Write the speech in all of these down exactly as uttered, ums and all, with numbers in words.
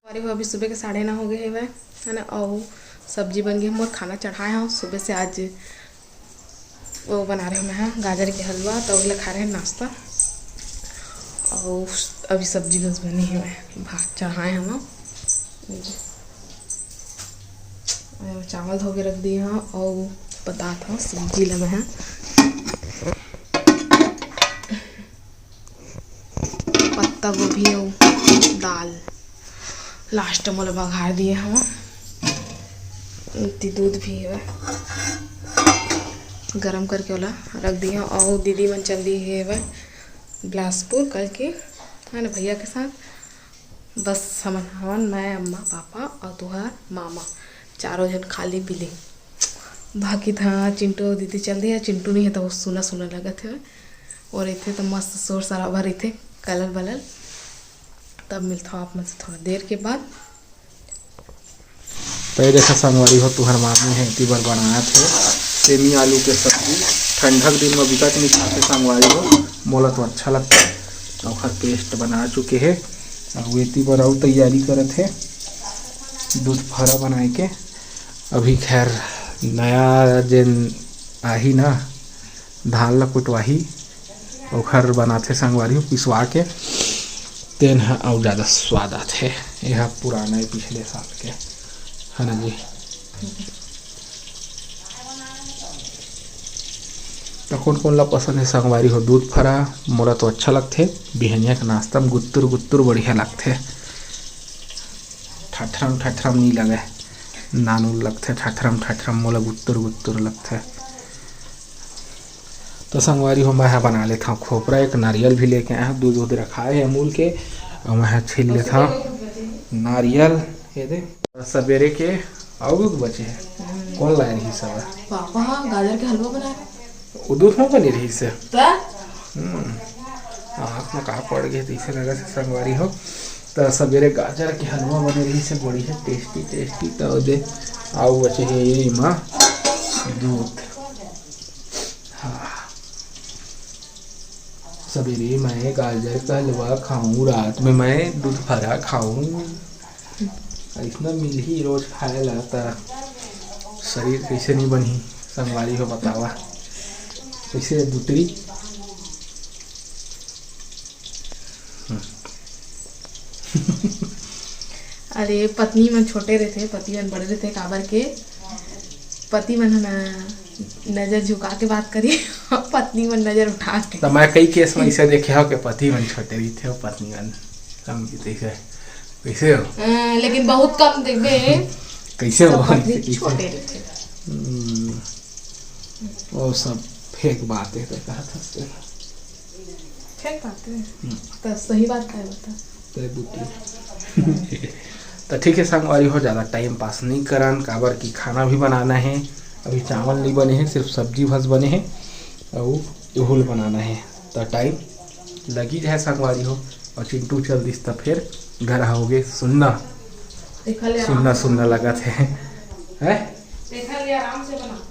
अरे वो अभी सुबह के साढ़े नौ हो गए हवय, है ना। अउ सब्जी बन गई, मोर खाना चढ़ाए हूँ सुबह से। आज वो बना रहे हूँ मैं, हाँ, गाजर के हलवा, तो ओला खा रहे हैं नाश्ता। अउ अभी सब्जी बस बनी है, मैं भात चढ़ाए हूँ ना। अउ चावल धो के रख दिए हूँ, अउ बतात हूँ सब्जी ला मैं, हाँ। पत्ता गोभी अउ दाल लास्ट में ओला बघार दिए हवं। इति दूध भी हवय, गरम करके ओला रख दिए हवं। अउ दीदी मन चल दिए हवय बिलासपुर कल के, है ना, भैया के साथ। बस हमन हवन, मैं, अम्मा, पापा अउ तुहार मामा, चारों झन खाली पीली। बाकी था चिंटू दीदी चल दिया, चिंटू नहीं है तो वो सुना सुना लगत है। और इथे तो मस्त शोर शराबा रहिथे, कलर बलर। तब मिलता हूँ आप मन से थोड़ा देर के बाद। तो ये देखा संगवारी हो, तुहर मामी है इति बर बनात हे सेमी आलू के सब्जी। ठंडक दिन में बिकट नहीं खाते संगवारी हो, मोला तो अच्छा लगता। ओखर पेस्ट बना चुके हे, अउ एती बर अउ तैयारी करत हे दूध फरा बनाए के। अभी खैर नया जेन आही ना, धान ला कुटवाही, ओखर बनाथे संगवारी हो पिसवा के, तेन ह अउ ज्यादा स्वाद आथे। ये ह पुराना हे, पिछले साल के, है ना जी। त कोन कोन ला पसंद हे संगवारी हो दूध फरा? मोला तो अच्छा लगथे, बिहनिया के नाश्ता में गुत्तुर गुत्तुर बढ़िया लगथे, ठठरम ठठरम नहीं लगे, नानू लगथे ठठरम ठठरम, मोला गुत्तुर गुत्तुर लगथे। तो संगवारी हो, मैं ह बना लेथव खोपरा, एक नारियल भी लेके आया हूँ, दूध उध रखा है अमूल के, और मैं ह छील लेथव नारियल। ये दे, सबेरे के अउ दूध बचे है, कौन लाए रही सब? पापा ह गाजर के हलवा बनाए। वो दूध में बने रही से। त हम्म, आँख में का पड़ गए, तैसे लगा से संगवारी हो। त सबेरे गाजर के हलवा बने रही से, बढ़िया टेस्टी टेस्टी। त दे, अउ बचे हे ये मा दूध। हाँ, सबेरे मैं गाजर का हलवा खाऊं, रात में मैं दूध फरा खाऊं। अइसना मिलही रोज खाए ला, त शरीर कैसे नहीं बनही संगवारी हो, बतावा। कैसे बुतरी? हम्म। अरे, पत्नी मन छोटे रहिथे, पति मन बड़े रहिथे, काबर के पति मन ह ना नजर झुका के बात करी, पत्नी मन नजर उठा के। त मैं कई केस में इसे देखे हो के पति मन छोटे रहिथे अउ पत्नी मन कम रहिथे। कइसे हो? अ, लेकिन बहुत कम देखबे। कइसे हो? सब पत्नी छोटे रहिथे। हम्म, वो सब फेक बात है, तो कहा था उससे। फेक बात है? हम्म। तो सही बात का है, बता। तय बुद्धि। त ठीक है संगवारी हो, ज़्यादा टाइम पास नहीं करन, काबर कि खाना भी बनाना है। अभी चावल नहीं बने हैं, सिर्फ सब्जी भस बने हैं, अउ एहू ल बनाना है। त टाइम लगी जाए संगवारी हो, अउ चिंटू चल दिस त फिर घर होगे सुन्ना, सुन्ना सुन्ना लगत है, हैं?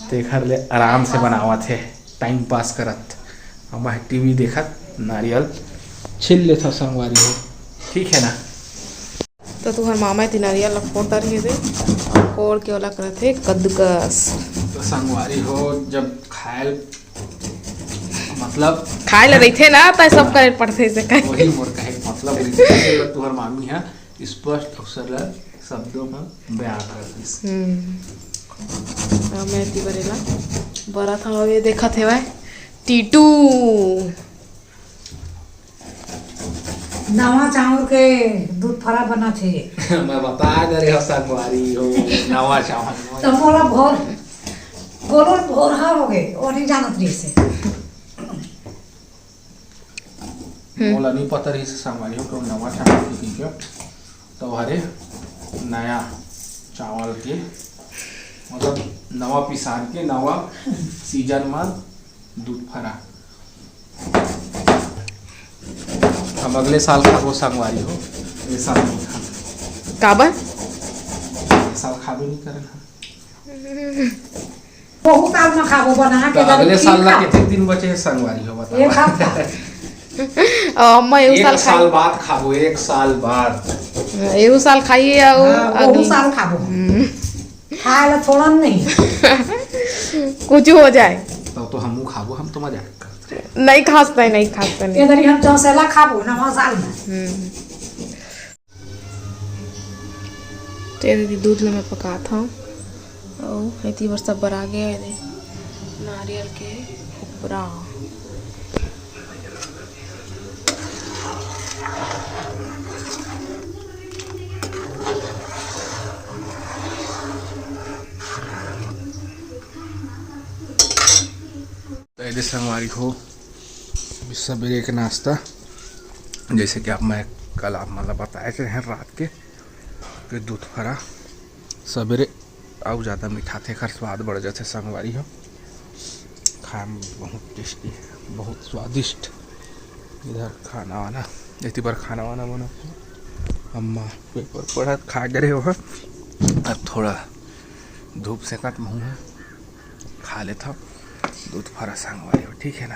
तेखर ले आराम से बनावत है, टाइम पास करत। अब मैं टीवी देखत नारियल छील लेथव संगवारी हो, ठीक है ना? त तुहर मामा एती नारियल ला फोड़ डरे हे दे, फोड़ के ओला करत हे कद्दूकस। त संगवारी हो, जब खायल, मतलब खाए ला रहिथे ना, त सब करे पड़थे से कहे। वही मोर कहे के मतलब रहिथे, तुहर मामी ह स्पष्ट अउ सरल शब्दों में बयान कर दिस। हम्म। अब मैं एती बर एला बरत हव, ये देखत हेवय टीटू। नवा चाउर के दूध फरा बनत हे। मैं बता दे रहे हो संगवारी हो, नवा चाउर। त मोला भोर, गोलू भोरहा होगे, वो नहीं जानत रहिसे। हम्म। मोला नहीं पता रहिसे संगवारी हो, कि नवा चाउर के कहिके, त हरे नया चावल के, मतलब नवा पिसान के, नवा सीजन में दूध फरा। हम अगले साल खाबो संगवारी हो, ए साल नहीं खाबो। काबर? ए साल खाबे नहीं करन हम। बहुत साल में खाबो बना के, त अगले साल ला कतेक दिन बचे हे संगवारी हो, बताओ। एक हफ्ता। अ, अम्मा एहू एक साल खाई। साल बाद खाबो, एक साल बाद। एहू साल खाई अउ हाँ, अगले साल खाबो। हम्म। खाए ला छोड़न नहीं। कुछ हो जाए। तब तो हमहू खाबो, हम तो मजाक करत रहे। नहीं खास नहीं, नहीं खास नहीं। ये दरी हम चौसेला खाबो नवा साल में। हम्म। ते दीदी दूध ल मैं पकात हव, अउ एती बर सब बर आ गया है दे नारियल के उपरा। त एदे संगवारी हो, सबेरे के नाश्ता, जैसे कि आप, मैं कल आप मन ला बताए रहे हैं रात के, कि दूध फरा सबेरे अउ ज़्यादा मिठाथे, एकर स्वाद बढ़ जाथे संगवारी हो। खाए में बहुत टेस्टी, बहुत स्वादिष्ट। इधर खाना वाना, एती बर खाना वाना बनत हे। अम्मा पेपर पढ़त खा डरे हो, अब थोड़ा धूप सेकत महूँ खा लेथव दूध फरा संगवारी हो, ठीक है ना?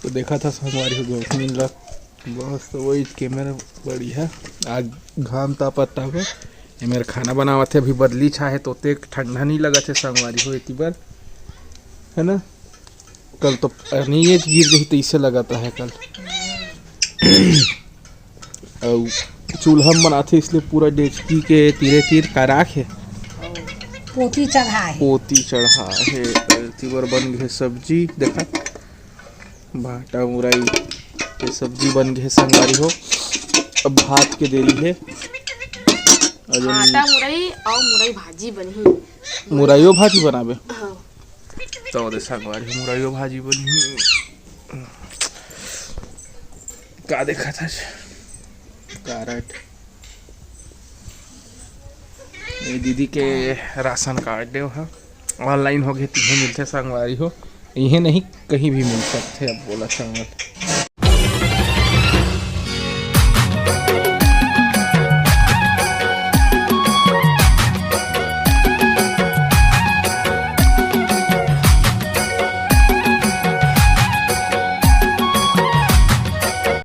तो देखा था संगवारी हो, दोस्त मिल रहा बस, तो वही कैमरा बढ़िया। आज घाम तापत तापत ये मेरा खाना बनावत हे, अभी बदली छा है, तो ओतेक ठंडा नहीं लगत हे संगवारी हो एती बर, है ना? कल तो नहीं, ये गिर गई तो इसे लगाता है कल। अउ चूल्हा में बनाथे, इसलिए पूरा डेचकी के तीरे तीर का राख हे। पोती चढ़ा हे। पोती चढ़ा हे। एती बर बन गे सब्जी, देखा, भाटा मुरई के सब्जी बन गे संगवारी हो। अब भात के देरी हे। अउ जब भाटा मुरई अउ मुरई भाजी बनही। मुरईयो भाजी बनाबे? हाँ। तो ओदे संगवारी हो, मुरईयो भाजी बनही। का देखत हस? कारड। ये दीदी के राशन कार्ड हे, ओहा online होगे, तिहे मिलथे संगवारी हो, इहे नहीं कहीं भी मिल सकथे। अब बोला संगवारी,